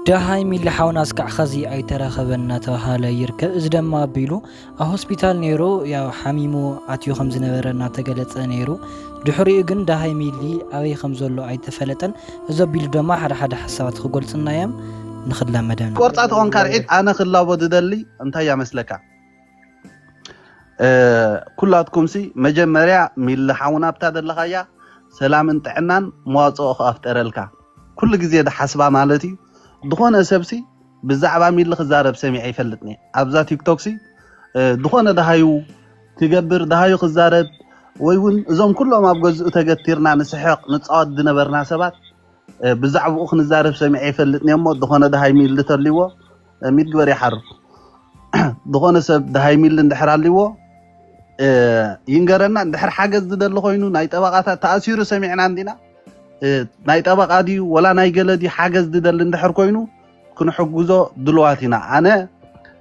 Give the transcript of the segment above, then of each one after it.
ደሃይ ሚሊ ሓውና እስካዕ ኸዚ ኣይተረኸበን እናተባሃለ ይርከብ። እዚ ድማ ኣቢሉ ኣብ ሆስፒታል ነይሩ፣ ያው ሓሚሙ ኣትዩ ከም ዝነበረ እናተገለጸ ነይሩ። ድሕሪኡ ግን ደሃይ ሚሊ ኣበይ ከም ዘሎ ኣይተፈለጠን። እዚ ኣቢሉ ድማ ሓደ ሓደ ሓሳባት ክገልጹና እዮም። ንኽላመደም። ቆርጻ ተኾንካ ርዒድ፣ ኣነ ክላቦ ዝደሊ እንታይ እያ መስለካ? እ፣ ኩላትኩምሲ መጀመርያ ሚሊ ሓውና ኣብታ ዘለኻያ ሰላምን ጥዕናን መዋጽኦ ክኣፍጠረልካ። ኩሉ ግዜ ዝሓስባ ማለት እዩ። ዝኾነ ሰብሲ ብዛዕባ ሚሊ ክዛረብ ሰሚዐ ይፈልጥኒ። ኣብዛ ቲክቶክሲ፣ እ፣ ዝኾነ ደሃዩ ክገብር፣ ደሃዩ ክዛረብ፣ ወይ እውን እዞም ኩሎም ኣብ ገዝኡ ተገቲርና ንስሕቕ፣ ንጻወት ዝነበርና ሰባት፣ እ፣ ብዛዕባኡ ክንዛረብ ሰሚዐ ይፈልጥኒ እሞ፣ ዝኾነ ደሃይ ሚሊ ተልይዎ፣ እ፣ ሚድ ግበር ይሓርፍ። ዝኾነ ሰብ ደሃይ ሚሊ እንድሕር ኣልይዎ፣ እ፣ ይንገረና። እንድሕር ሓገዝ ዝደሊ ኮይኑ፣ ናይ ጠበቓታት ተኣሲሩ ሰሚዕና እንዲና፣ እ፣ ናይ ጠበቓ ድዩ ወላ ናይ ገለ ድዩ ሓገዝ ዝደሊ እንድሕር ኮይኑ፣ ክንሕግዞ ድልዋት ኢና። ኣነ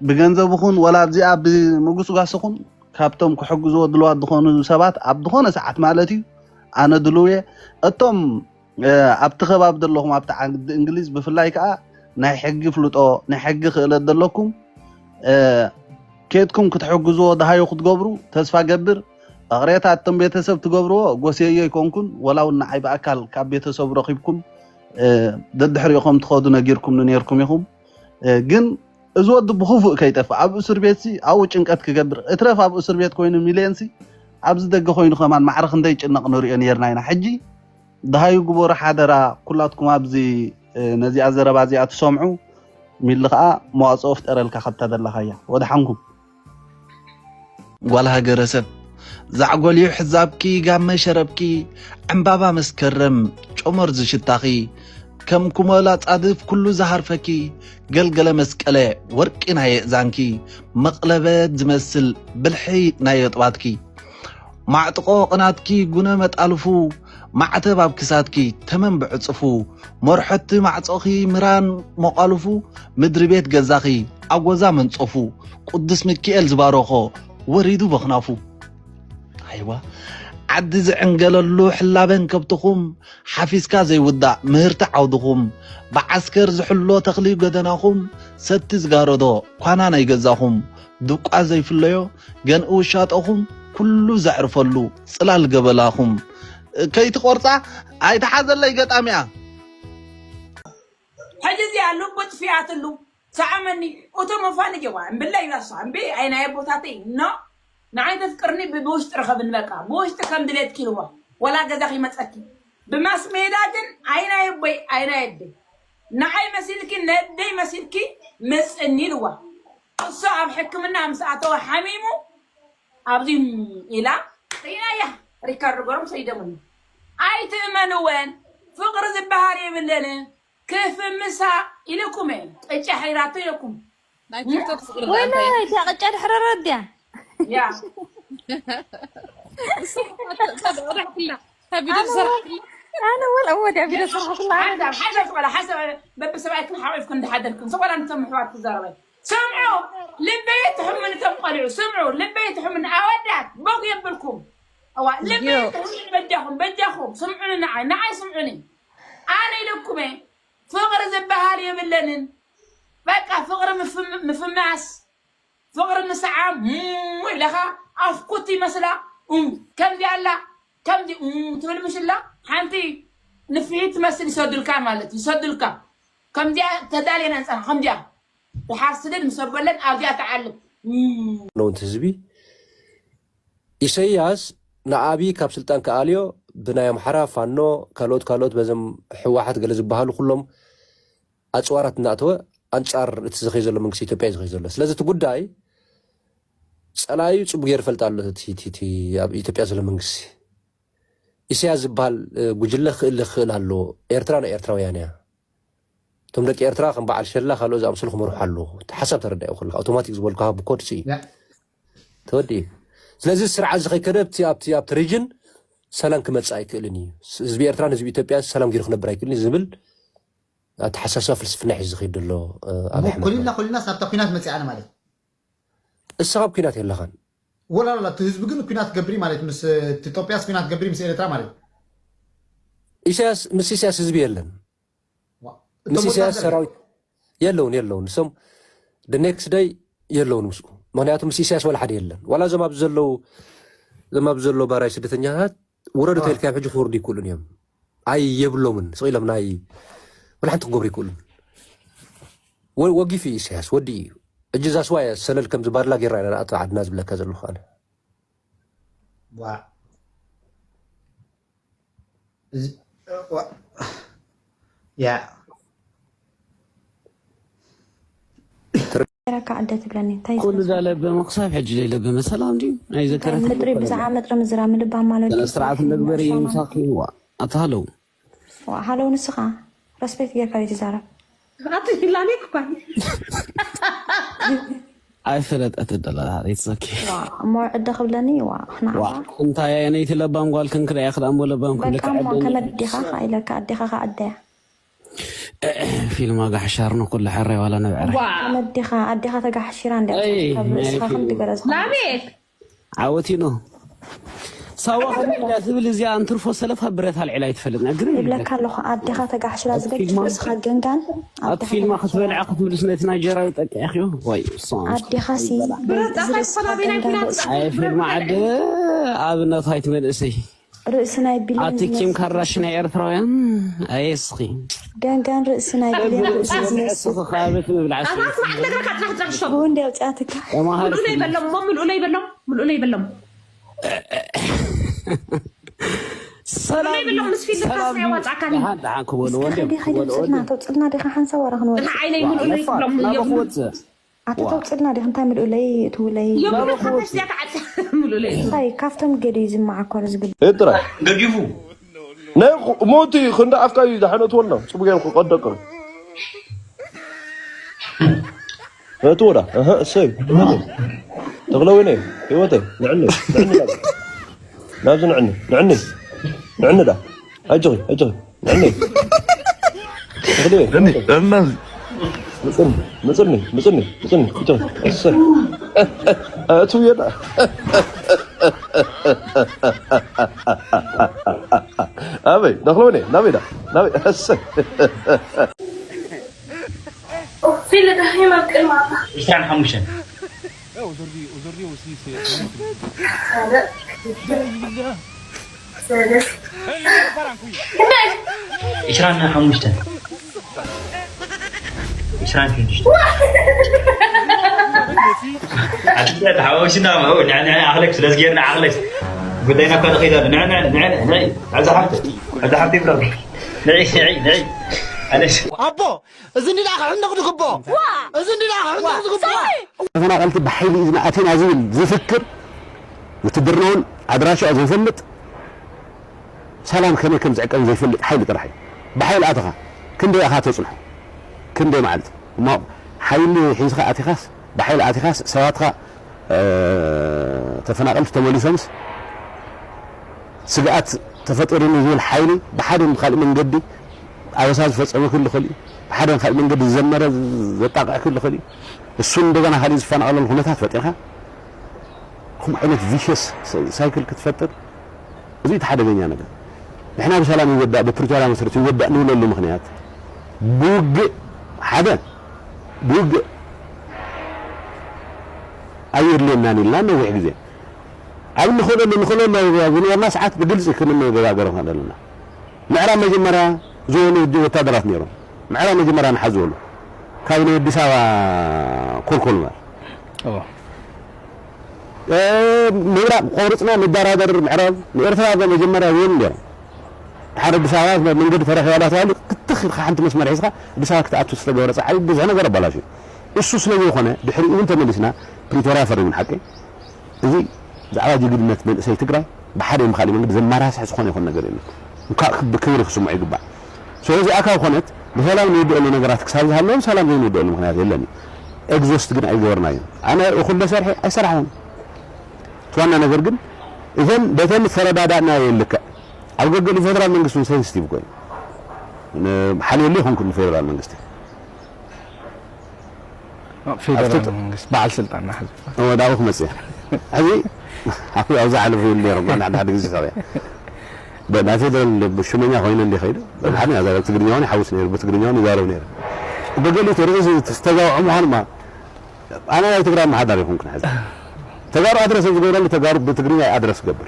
ብገንዘብ ይኹን ወላ ኣብዚኣ ብምጉስጓስ ይኹን፣ ካብቶም ክሕግዝዎ ድልዋት ዝኾኑ ሰባት ኣብ ዝኾነ ሰዓት ማለት እዩ፣ ኣነ ድልው እየ። እቶም፣ እ፣ ኣብቲ ከባቢ ዘለኹም፣ ኣብቲ ዓዲ እንግሊዝ ብፍላይ ከኣ ናይ ሕጊ ፍልጦ፣ ናይ ሕጊ ክእለት ዘለኩም፣ እ፣ ኬድኩም ክትሕግዝዎ ደሃዩ ክትገብሩ ተስፋ ገብር። እቕሬታ እቶም ቤተሰብ ትገብርዎ ጎስየዮ ኣይኮንኩን፣ ወላ እውን ንዓይ ብኣካል ካብ ቤተሰቡ ረኺብኩም፣ እ፣ ደድሕሪኡ ከም ትኸዱ ነጊርኩምኒ ነይርኩም ኢኹም። እ፣ ግን እዚ ወዲ ብኽፉእ ከይጠፍእ፣ ኣብ እስር ቤትሲ ኣብኡ ጭንቀት ክገብር፣ እትረፍ ኣብ እስር ቤት ኮይኑ ሚልዮንሲ ኣብዚ ደገ ኮይኑ ከማን ማዕረ ክንደይ ጭነቕ ንሪኦ ነይርና ኢና። ሕጂ ደሃዩ ግበሩ ሓደራ፣ ኩላትኩም ኣብዚ፣ እ፣ ነዚኣ ዘረባ እዚኣ ትሰምዑ፣ ሚሊ ኸኣ መዋጽኦ ፍጠረልካ ካብታ ዘለኻያ። ወድሓንኩም። ጓል ሃገረሰብ፣ ዛዕጎልዩ ሕዛብኪ፣ ጋመ ሸረብኪ፣ ዕምባባ መስከረም ጨመር ዝሽታኺ፣ ከም ኩመላ ጻድፍ ኩሉ ዝሃርፈኪ፣ ገልገለ መስቀለ ወርቂ ናይ የእዛንኪ፣ መቕለበት ዝመስል ብልሒ ናይ የጥባትኪ፣ ማዕጥቖ ቅናትኪ ጉነ መጣልፉ፣ ማዕተብ ኣብ ክሳድኪ ተመን ብዕጽፉ፣ መርሖቲ ማዕጾኺ ምራን መቋልፉ፣ ምድሪ ቤት ገዛኺ ኣጎዛ መንጸፉ፣ ቅዱስ ሚካኤል ዝባረኾ ወሪዱ በኽናፉ። ኣይዋ፣ ዓዲ ዝዕንገለሉ ሕላበን ከብትኹም፣ ሓፊስካ ዘይውዳእ ምህርቲ ዓውድኹም፣ ብዓስከር ዝሕሎ ተኽሊ ጎደናኹም፣ ሰቲ ዝጋረዶ ኳና ናይ ገዛኹም፣ ድቋ ዘይፍለዮ ገንኢ ውሻጠኹም፣ ኩሉ ዘዕርፈሉ ጽላል ገበላኹም። ከይትቆርጻ ኣይትሓዘለይ ገጣሚኣ። ሕጂ እዚኣ ልቡ ጥፊኣትሉ ሰዓመኒ። እቶም መፋንጀዋ እምብለይ ላሳ እምቢ ኣይናየ ቦታተይ ኖ። ንዓይ ተፍቅርኒ ብ-፣ ብውሽጢ ርኸብኒ በቃ። ብውሽጢ ከም ድሌትኪ ኢልዋ። ወላ ገዛ ከይመጸኪ። ብማስ ሜዳ ግን ኣይናየ ቦይ ኣይናየ ኣደይ። ንዓይ መሲልኪ ነደይ መሲልኪ መጽኒ ኢልዋ። እሱ ኣብ ሕክምና ምስ ኣተወ ሓሚሙ ኣብዚ ኢላ ርኢናያ። ሪካርዶ ገሮም ሰይደሙኒ። ኣይትእመንወን። ፍቕሪ ዝበሃል የብለንን። ክፍምሳ ኢልኩም እየ። ቅጫ ሓይራቶ ኢለኩም። ናይ ቲክቶክ ፍቕሪ ወላ እንታይ? እታ ቅጫ ድሕረረ ድያ? ያ። እሱ እታ ዶ-፣ ዶ-፣ ዶ-፣ ዶ-፣ ዶ-፣ ዶ-፣ ዶ-፣ ዶ-፣ ኣነ ወላ ወዲያ ቪድዮ ሰራሕኩላ። ሓንሳብ፣ ሓንሳብ ክበላ፣ ሓንሳብ በብሰብኣይኩም ሓቂፍኩም እንዳሓደርኩም፣ ሰቆላ ንቶም ኣሕዋት ትዛረበ። ስምዑ፣ ልበይ ትሕሙን እቶም ቆልዑ፣ ስምዑ፣ ልበይ ትሕሙን ኣወዳት፣ ቦግ የብልኩም። እዋ፣ ልበይ ትሕሙን በጃኹም፣ በጃኹም፣ ስምዑኒ ንዓይ፣ ንዓይ ስምዑኒ። ኣነ ኢለኩም እየ፣ ፍቕሪ ዝበሃል የብለንን። በቃ ፍቕሪ ምፍም-፣ ምፍማስ፣ ፍቕሪ ምስዓም፣ እም ኢለኻ ኣፍኩት ይመስላ፣ እም፣ ከምዚ ኣላ፣ ከምዚ፣ እም፣ ትብል ምሽ ኣላ፣ ሓንቲ ንፍሂት ትመስል ይሰዱልካ ማለት እዩ፣ ይሰዱልካ። ከምዚኣ ተዳልየን ኣንጻርካ፣ ከምዚኣ። ድሓር ስደድ ምስ ኣበለን ኣብዚኣ ትዓልብ። እም። ነውንቲ ህዝቢ ኢሰያስ ንኣብይ ካብ ስልጣን ክኣልዮ ብናይ ኣምሓራ ፋኖ ካልኦት ካልኦት በዞም ህወሓት ገለ ዝበሃሉ ኩሎም ኣፅዋራት እናእተወ ኣንፃር እቲ ዝኸይ ዘሎ መንግስቲ ኢትዮጵያ እዩ ዝኸይ ዘሎ። ስለዚ እቲ ጉዳይ ፀላዩ ፅቡቅ ገይሩ ይፈልጥ ኣሎ። እቲ፣ እቲ፣ እቲ ኣብ ኢትዮጵያ ዘሎ መንግስቲ ኢሳያስ ዝበሃል፣ እ፣ ጉጅለ ክእል ክእል ኣሎ። ኤርትራ ናይ ኤርትራውያን እያ። እቶም ደቂ ኤርትራ ከም በዓል ሸላ ካልኦት ዝኣምሰሉ ክመርሑ ኣለዎ። እቲ ሓሳብ ተረዳእዮ ከለካ ኣውቶማቲክ ዝበልኩ ሃብ ኮድ ሲ ያ። ተወዲኡ። ስለዚ ስርዓት እዚ ከይከደ ኣብቲ፣ ኣብቲ፣ ኣብቲ ሪጅን ሰላም ክመጽእ ኣይክእልን እዩ። ህዝቢ ኤርትራን ህዝቢ ኢትዮጵያን ሰላም ገይሩ ክነብር ኣይክእልን እዩ ዝብል ኣተሓሳስባ ፍልስፍና ሒዙ ዝኸይድ ዘሎ፣ እ፣ ኣብይ እሞ ኣሕመድ ኮሊልና ማለት። ኮሊልና ሳብታ ኩናት መጺኣና ማለት እዩ። እሳ ካብ ኩናት የለኻን። ወላ፣ ወላ፣ እቲ ህዝቢ ግን ኩናት ገብሪ ማለት ምስ፣ እቲ ኢትዮጵያስ ኩናት ገብሪ ምስ ኤርትራ ማለት እዩ። ኢሳያስ፣ ምስ ኢሳያስ ህዝቢ የለን። ዋ፣ ምስ እቶም ኢሳያስ ወታደር ሰራዊት፣ የለውን የለውን ንሶም the next day የለውን ምስኡ። ምክንያቱ ምስ ኢሳያስ ዋላ ሓደ የለን። ዋላ እዞም ኣብዚ ዘለዉ እዞም ኣብዚ ዘለዉ ባራይ ስደተኛታት ውረዱ ተልካዮም ሕጂ ክወርዱ ይክእሉን እዮም። ኣይ የብሎምን ስቕ ኢሎም ናይ ዋላ ሓንቲ ክገብሩ ይክእሉን። ወ- ወጊፉ እዩ ኢሳያስ ወዲ እዩ። እጅ ዛስዋ ሰለል ከምዚ ባድላ ጌርና ኢና ንኣቶ ዓድና ዝብለካ ዘለኹ ኣነ። ዋ እዚ ዋ ያ ረካ ዓደ ትብለኒ እንታይ ኩሉ ዳ ለበመ ክሳብ ሕጂ ዘይለበመ ሰላም ድዩ ናይ ዘከረካ ምጥሪ ብዛዕባ ምጥሪ ምዝራ ምልባ ማለት ስነ ስርዓት እንደግበር እዩ ምሳኪ ዋ ኣታሃለው ሃለው ንስኻ ረስፔክት ጌርካ ድዩ ትዛረብ ኣቲ ሂላኒ ክኳን ኣይፈለጠት ደላ ሬትሰኪ እሞ ዕደ ክብለኒ ዋ ክናዕዋ እንታይ ነይቲ ለባም ጓል ክንክዳ እያ ክዳ እሞ ለባም በቃ እሞ ክንልካ ከመዲኻ ኢለካ ኣዴኻ ከዓደያ ፊልማ ጋሕሻር ነው ኩሉ ሕራይ ዋላ ነብዕረ ከመዲኻ ኣዴኻ ተጋሕሺራ እንዲ ኣይ፣ ካብ ርእስኻ ናይ ከም ፊልም። ትገረዝ ላቤት ዓወት ነው ሳዋ ከመዳ ትብል እዚኣ እንትርፎ ሰለፋ ብረት ኣልዒላ ኣይትፈልጥና ግርም ይብለካ ኣለኹ ኣዴኻ ተጋሕሽራ ዝገጭ ፊልማ- ርእስኻ ገንጋን ኣብ ፊልማ ክትበልዓ ክትብልስ ነቲ ናይጀራዊ ጠቂዕኽዮ ወይ እሷ ኣዴኻ ሲ ብረት ጣጣ ርእስኻ ክፈላበይና ገንጋን ኪና ርእስኻ ኣይ ፊልማ ዓደ ኣብነታዊት መንእሰይ ርእሲ ናይ ቢሊን ኣቲ ኪም ካርዳሽን ናይ ኤርትራውያን ኣየስኺ ገንጋን ርእሲ ናይ ቢሊን ርእሲ ዝመስል ስኺ ካበቲ ምብላዕ ኣታ ስማዕ ክነግረካ ጥራሕ ጥራሕ ሸው ብኡ እንዲ ኣውፅኣትካ ተማሃሪ ምልኡለይ በሎም እሞ ምልኡለይ በሎም ምልኡለይ በሎም ሰላም ምልኡለይ በሎም ምስ ፊልም ሰላም ካስናይ ዋፃእካኒ ደሓን ደሓን ክበሉ ወንድም እስካኸ ዲኻ ክበሉ ይተውፅልና ወንድም ተውፅልና ዲኻ ሓንሳብ ዋላ ክንወርድ ንዓይነይ ምልኡለይ ናበ ብሎም ናበ ክወፅእ ኣቶ ተውፅልና ዲኻ እንታይ ምልኡለይ ትውለይ እዮም ናበ ብሎም ክወፅእ ካብዚኣ ተዓፀ ምልኡለይ እንታይ ካብቶም ገዲ ዝመዓኮር ዝግብ እጥራይ ገዲፉ ናይ ሞቲ ክንዲ ኣፍካ እዩ ዝሓነትወልና ፅቡቅ እዮም ክቀደቀ እቲ ወዳ እህ እሰይ ተክለ ወይነ ህይወተይ ንዕኒ ንዕኒ ናብዚ ናብዚ ንዕኒ ንዕኒ ንዕኒ ዳ ኣጆኺ ኣጆኺ ንዕኒ ተክለ ወይነ እኒ እነዚ ምፅኒ ምፅኒ ምፅኒ ምፅኒ እጆኺ እሰይ ኣቱ የዳ ኣበይ ተክለ ወይነ ናበይ ዳ ናበይ እሰይ ፊል ዳሂም ኣብ ቅድማታ ዒስራን ሓሙሽተን ሰለስ ዒስራን ሓሙሽተን ዒስራን ሽዱሽተ ኣትለ ተሓዋዊስና ንዕንዕ ኣኽለክ ስለዚ ጌርና ኣኽለክ ጉዳይና እኳ ንኸይድ ኣሎ ንዕንዕ ንዕንዕ ንዕ ዕዛ ሓብቲ ዕዛ ሓብቲ ይብሎ ንዒ ንዒ ንዒ ኣለሽ ኣቦ እዚ እንዲና ክሕንቕ ዝግብኦ እዚ እንዲና ክሕንቕ ዝግብኦ ተፈናቐልቲ ብሓይሊ እዩ ዝኣተና ዝብል ዝፍክር ውትድርናውን ኣድራሻ ዘይፈልጥ ሰላም ከመይ ከም ዝዕቀን ዘይፈልጥ ሓይሊ ጥራሕ እዩ። ብሓይሊ ኣተኻ ክንደይ ኢኻ ተፅንሖ? ክንደይ መዓልቲ? እሞ ሓይሊ ሒዝኻ ኣቲኻስ ብሓይሊ ኣቲኻስ ሰባትካ ተፈናቐልቲ ተመሊሶምስ ስግኣት ተፈጢሩኒ ዝብል ሓይሊ ብሓደ ካልእ መንገዲ ኣበሳ ዝፈፀመ ክህሉ ይኽእል እዩ። ብሓደ ካልእ መንገዲ ዝዘመረ ዘጣቕዕ ክህሉ ይኽእል እዩ። እሱን እንደገና ካልእ ዝፈናቐለሉ ኩነታት ፈጢርካ ከምኡ ዓይነት ቪሸስ ሳይክል ክትፈጥር እዚ እቲ ሓደገኛ ነገር። ንሕና ብሰላም ይወዳእ ብፕሪቶርያ መሰረት ይወዳእ ንብለሉ ምኽንያት ብውግእ ሓደ ብውግእ ኣየድልየናን ኢልና ነዊሕ ግዜ ኣብ ንኽእለሉ ንኽእለሉ ዝነበርና ሰዓት ብግልፂ ክንነጋገር ንኽእል ኣለና። ምዕራብ መጀመርያ ዝበሉ ወታደራት ነይሮም። ምዕራብ መጀመርያ ንሓዝ ዝበሉ ካብ ናይ ኣዲስ ኣበባ ኮልኮል ማለት ምብራቕ ቆርፅና ንደራደር ምዕራብ ንኤርትራ መጀመርያ ዝብል ነይሮም። ድሓር ኣዲስ ኣበባ መንገዲ ተረኺባ ዳ ተባሂሉ ክትኽ ኢልካ ሓንቲ መስመር ሒዝካ ኣዲስ ኣበባ ክትኣቱ ዝተገበረ ፃዕሪ ብዙሕ ነገር ኣባላሽዩ። እሱ ስለ ዘይኮነ ድሕሪኡ እውን ተመሊስና ፕሪቶርያ ፈሪሙ ንሓቂ እዚ ብዛዕባ ጅግንነት መንእሰይ ትግራይ ብሓደ ይም ካልእ መንገዲ ዘመራስሕ ዝኾነ ይኹን ነገር የለን። እንኳዕ ብክብሪ ክስምዖ ይግባእ። ስለዚ ኣካል ኮነት ብሰላም ንውድአሉ ነገራት ክሳብ ዝሃለዎም ሰላም ዘይንውድአሉ ምክንያት የለን እዩ። ኤግዞስት ግን ኣይገበርናዮን። ኣነ እኹለ ሰርሐ ኣይሰራሕኹን። እቲ ዋና ነገር ግን እዘን በተን ዝተረዳዳእናዮ ልክዕ ኣብ ገገሉ ፌደራል መንግስቲ እውን ሴንስቲቭ ኮይኑ ሓልየሉ ይኹንኩ ንፌደራል መንግስቲ ፌደራል መንግስቲ በዓል ስልጣን ናሕዚ ወዳዊ ክመፅእ ሕዚ ኣኩ ኣብዛ ሓለፉ ይሉ ነይሮም ኣነ ሓደ ሓደ ግዜ ሰሪያ ናይ ፌደራል ሽመኛ ኮይነ እንዲ ከይደ ሓደ ያዛረብ ትግርኛ ውን ይሓውስ ነይሩ ብትግርኛ ውን ይዛረብ ነይሩ ብገሊኡ እቲ ርእሲ ዝተጋውዖ ምዃኑ ማ ኣነ ናይ ትግራይ ኣመሓዳሪ ይኹንኩን ሕዚ ተጋሩ ኣድረስ ዝገብረሉ ተጋሩ ብትግርኛ ኣድረስ ገብር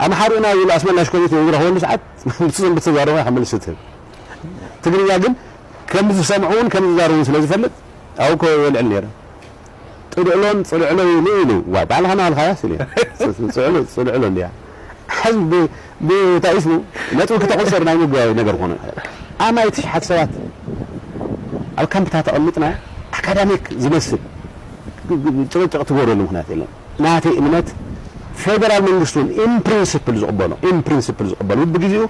ኣምሓሩ ኢና ይብሉ ኣስመላሽ ኮሚቴ ዝረኽበሉ ሰዓት ምስዞም ብተጋሩ ኢኻ መልሲ ትህብ ትግርኛ ግን ከም ዝሰምዑ እውን ከም ዝዛረቡ ስለ ዝፈልጥ ኣብኡ ኮ የልዕል ነይረ ጽልዕሎን ጽልዕሎ ኢሉ ኢሉ ዋ ባዕልኻ ናባልኻያ ስል ጽልዕሎ ጽልዕሎ እንዲያ ሕዚ ብታይስሙ ነጥቢ ክተቆፀር ናይ ምግባዊ ነገር ኮነ ኣማይ ትሽሓት ሰባት ኣብ ካምፕታት ኣቐሚጥና ኣካዳሚክ ዝመስል ጭቕጭቕ ትገብረሉ ምክንያት የለን ናተይ እምነት ፌደራል መንግስቲ እውን in principle ዝቕበሎ in principle ዝቕበሎ ብግዜኡ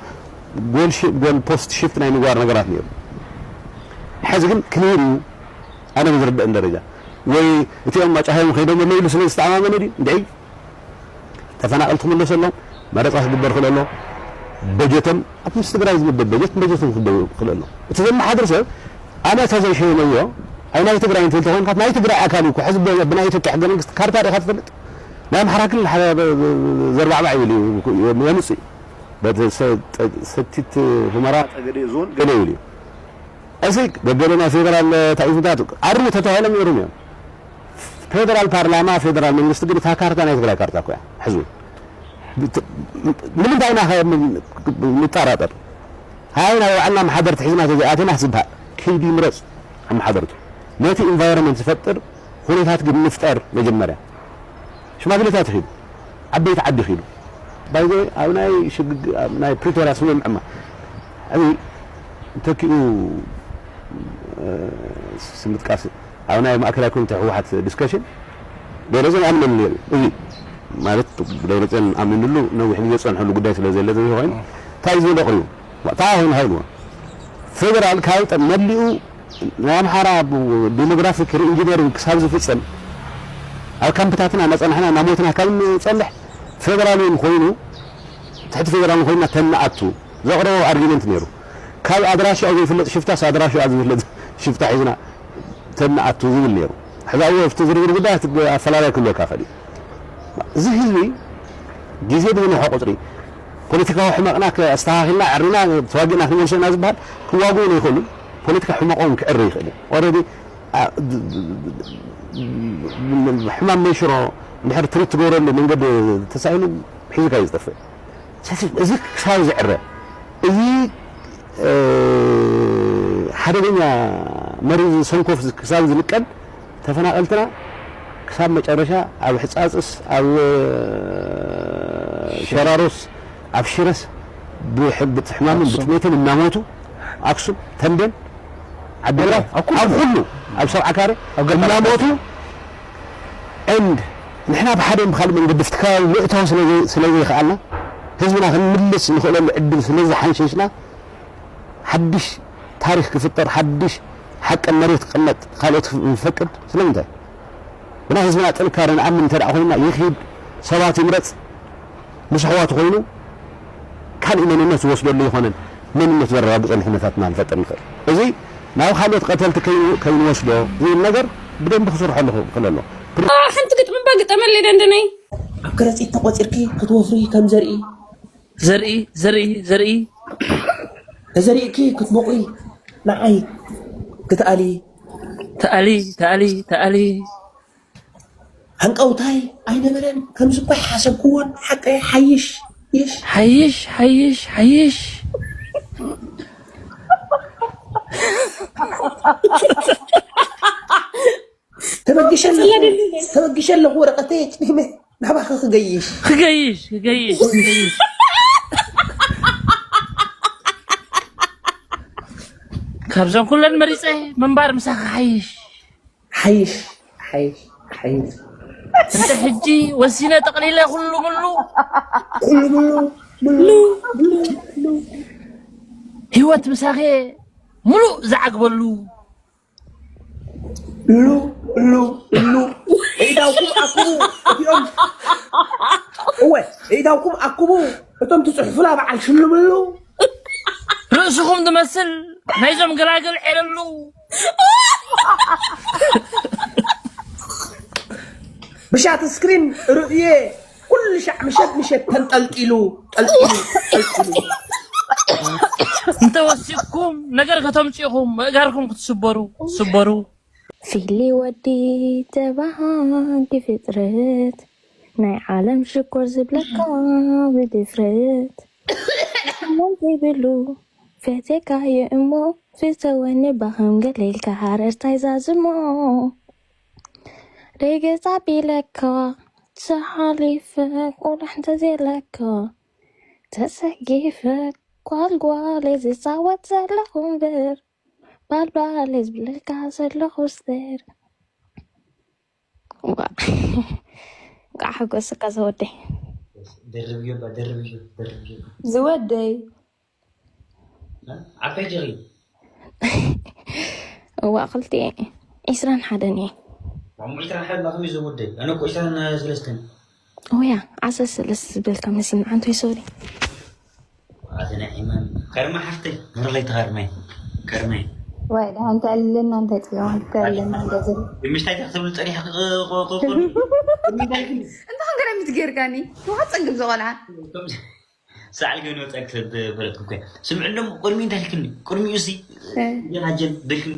ጎል ፖስት ሽፍት ናይ ምግባር ነገራት ነይሩ ሕዚ ግን ክሊር እዩ ኣነ ብዝርደአን ደረጃ ወይ እቲኦም ኣጫሃዮም ከይዶም ኣለዉ ኢሉ ስለ ዝተኣማመነ ድዩ እንድዒ ተፈናቐልቲ ክምለሰሎም መረፃ ክግበር ክእል ኣሎ በጀቶም ኣብ ምስ ትግራይ ዝምደብ በጀት በጀቶም ክበው ክእል ኣሎ እቲ ዘመሓድር ሰብ ኣነ ተዘይሸየመዮ ኣብ ናይ ትግራይ እንትብል ተኮይንካ ናይ ትግራይ ኣካል እዩ ሕዚ ብናይ ኢትዮጵያ ሕገ መንግስቲ ካርታ ዲካ ትፈልጥ ናይ ኣምሓራ ክልል ዘርባዕባዕ ይብል የምፅእ በቲ ሰቲት ሁመራ ጠገዴ ዞን ገለ ይብል እዩ እዚ ገገለ ናይ ፌደራል ታኢፍታት ኣርሙ ተተባሂሎም ነይሮም እዮም ፌደራል ፓርላማ ፌደራል መንግስቲ ግን እታ ካርታ ናይ ትግራይ ካርታ እኮ እያ ሕዝቡ ንምንታይ ኢና ንጠራጠር ሃይ ናይ ባዕልና መሓደርቲ ሒዝና ተዘይኣተና ዝበሃል ከይዲ ይምረፅ ኣመሓደርቱ ነቲ ኢንቫይሮንመንት ዝፈጥር ኩነታት ግን ንፍጠር መጀመርያ ሽማግሌታት ይኺዱ ዓበይቲ ዓዲ ይኺዱ ባይዘ ኣብ ናይ ሽግግ ኣብ ናይ ፕሪቶሪያ ስምምዕማ ሕዚ ተኪኡ ስምጥቃስ ኣብ ናይ ማእከላይ ኮሚቴ ህወሓት ዲስከሽን ደብረፅዮን ኣምነሉ ነይሩ እዚ ማለት ደብረፅዮን ኣሚኑሉ ነዊሕ ግዜ ፀንሐሉ ጉዳይ ስለ ዘለ ኮይኑ እንታይ ዝብል ኣቕሪቡ እታ ይኹን ሃይልዎ ፌደራል ካብ መሊኡ ናይ ኣምሓራ ዲሞግራፊክ ሪኢንጂነሪንግ ክሳብ ዝፍፀም ኣብ ካምፕታትና እናፀናሕና እናሞትና ካብ ንፀንሕ ፌደራል እውን ኮይኑ ትሕቲ ፌደራል ኮይና ተንኣቱ ዘቕረቦ ኣርጊመንት ነይሩ ካብ ኣድራሽኡ ዘይፍለጥ ሽፍታስ ኣድራሽኡ ዝፍለጥ ሽፍታ ሒዝና ተንኣቱ ዝብል ነይሩ ሕዚ ኣብኡ ኣብቲ ዝርዝር ጉዳይ ኣፈላላይ ክህልወካ ይኽእል እዩ እዚ ህዝቢ ግዜ ብዝነውሖ ቁፅሪ ፖለቲካዊ ሕመቕና ኣስተኻኺልና ዕሪና ተዋጊእና ክንመልሶ ኢና ዝበሃል ክዋግኡ ዘይክእሉ ፖለቲካ ሕመቆም ክዕሪ ይኽእል እዩ ኦረዲ ሕማም መንሽሮ እንድሕር ትሪት ትገብረሉ መንገዲ ተሳኢኑ ሒዙካ እዩ ዝጠፍእ ስለዚ እዚ ክሳብ ዝዕረ እዚ ሓደገኛ መርዚ ሰንኮፍ ክሳብ ዝንቀል ተፈናቀልትና ክሳብ መጨረሻ ኣብ ሕፃፅስ ኣብ ሸራሮስ ኣብ ሽረስ ብሕማምን ብጥሜትን እናሞቱ ኣክሱም ተንቤን ዓዲግራት ኣብ ኩሉ ኣብ ሰብዓ ካሬ እናሞቱ and ንሕና ብሓደ ብካልእ መንገዲ ፍቲ ከባቢ ምእታው ስለ ዘይከኣልና ህዝብና ክንምልስ ንኽእለሉ ዕድል ስለ ዝሓንሸሽና ሓድሽ ታሪክ ክፍጠር ሓድሽ ሓቀን መሬት ክቕመጥ ካልኦት ንፈቅድ ስለምንታይ ብናይ ህዝብና ጥንካረ ንኣምን እንተ ኮይንና ይኺድ ሰባት ይምረፅ ምስ ኣሕዋቱ ኮይኑ ካልእ መንነት ዝወስደሉ ይኾነን መንነት ዘረጋግፀሉ ኩነታትና ንፈጥር ንኽእል እዚ ናብ ካልኦት ቀተልቲ ከይንወስዶ ዝብል ነገር ብደንቢ ክስርሐሉ ክኽእል ኣሎ ሓንቲ ግጥሚ እባ ግጠመለይ ደንደነይ ኣብ ከረፂት ተቆፂርኪ ክትወፍሪ ከም ዘርኢ ዘርኢ ዘርኢ ዘርኢ ተዘሪእኪ ክትቦቕሪ ንዓይ ክትኣሊ ተኣሊ ተኣሊ ተኣሊ ሃንቀውታይ ኣይነበረን ከምዚ እኳ ሓሰብክዎን ሓቀይ ሓይሽ ይሽ ሓይሽ ሓይሽ ሓይሽ ተበጊሸ ኣለኹ ወረቐተይ ጭኒመ ናባኺ ክገይሽ ክገይሽ ክገይሽ ካብዞም ኩለን መሪፀ ምንባር ምሳኺ ሓይሽ ሓይሽ ሓይሽ ሓይሽ እንተ ሕጂ ወሲነ ጠቕሊለ ኩሉ ምሉ ኩሉ ምሉ ምሉ ምሉ ህይወት ምሳኺ ሙሉእ ዝዓግበሉ ሉ ሉ ሉ ኢዳውኩም ኣክቡ እቲኦም እወ ኢዳውኩም ኣክቡ እቶም ትፅሕፉላ በዓል ሽልምሉ ርእስኹም ዝመስል ናይዞም ገላግል ዔለሉ ብሻት ስክሪን ርእየ ኩሉ ሻዕ ምሸት ምሸት ተንጠልጢሉ ጠልጢሉ ጠልጢሉ እንተወሲኹም ነገር ከተምፅእኹም ምእጋርኩም ክትስበሩ ስበሩ። ፊሊ ወዲ ተባሃጊ ፍጥረት ናይ ዓለም ሽኮር ዝብለካ ብድፍረት መን ዘይብሉ ፈቴካዮ እሞ ፍተወኒ ባኸም ገሌልካ ሃረርታይ ዛዝሞ ሬገጻ ቢለካ ተሓሊፈ ቁልሕ እንተዘየለካ ተሰጊፈ ጓልጓል ዝፃወት ዘለኹ እምበር ባልባል ዝብለካ ዘለኹ ስር እንኳዕ ሓጎስካ ዝወደይ ደርብዮ ባ ደርብዮ ደርብዮ ዝወደይ ዓባይ ጀሪ እዋ ክልቲ ዒስራን ሓደን እየ ማሙ ዒስራን ሓደ ማኸም እዩ ዝወደይ ኣነ እኮ ዒስራን ሰለስተን ኦያ ዓሰርተ ሰለስተ ዝበልካ መሲል ንዓንቶ ይሶሪ ኣተና ኢማን ከርማ ሓፍተይ ምርለይ ተኸርመይ ከርመይ ወይ ደሓን ተዕልልና እንታይ ፅዮን ተዕልልና ገዝር ምሽታይ ክትብል ፀኒሕ እንተ ከም ገረሚት ጌርካኒ ተዋሓ ፀግብ ዝቆልዓ ሰዓል ገን ወፃ ክሰብ ፈለጥኩ እኮ ስምዕሎም ቅድሚ እንታይ ልክኒ ቅድሚኡ ሲ ጀናጀን ደልክኒ